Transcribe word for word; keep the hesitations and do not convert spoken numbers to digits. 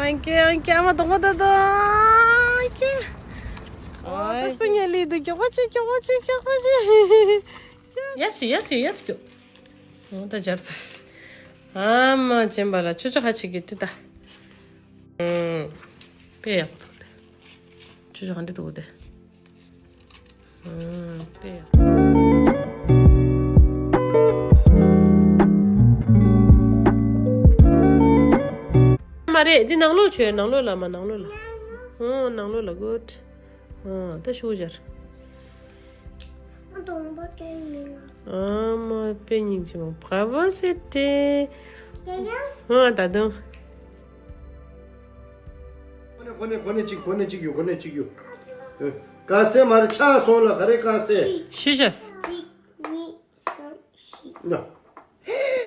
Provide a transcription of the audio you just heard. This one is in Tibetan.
ཨང་ཀི་ཨང་ཀི་ཨ་མ་དང་པོ་ད་དོ་ཨང་ཀི། ཨོ་ད་སུ་ཉལ་ལི་འདུག་མགྱོགས་པོ་ཅིག་མགྱོགས་པོ་ཅིག་མགྱོགས་པོ་ཅིག་ཡ་ཤི་ཡ་ཤི་ཡ་ཤི་ཨོ་ད་སྦྱར་ཚར། ཨ་མ་ཅན་པ་ལ་ཆུ་ཆུ་ཧ་ཆི་གི་ཏི་ད། ཨང་། དཔེ་ཡག་པོ་འདུག་དེ། ཆུ་ཆུ་ག་འདྲ་འདུག་དེ། ཨང་། དཔེ་ཡག་མ་རེད། འདི་ནང་ལོགས་བྱོས། ནང་ལོགས་ལ་མ་ནང་ལོགས་ལ། ཨང་། ནང་ལོགས་ལ་གུཌ། ཨང་། ད་ཤུགས་སྦྱར། ཨ་མ་དཔེ་སྙིང་རྗེ་མོ། Bravo c'était། ཨང་། ད་དུང་། གོ་ནས་གོ་ནས་གཅིག་གོ་ནས་གཅིག་ཡོད། གོ་ནས་གཅིག་ཡོད། ཨེ། དཀར་ཟས་མ་རེད། ཆག་སོང་ལ། ག་རེ་དཀར་ཟས། ཤི་ཤ། གཅིག་གཉིས་གསུམ་བཞི། ན།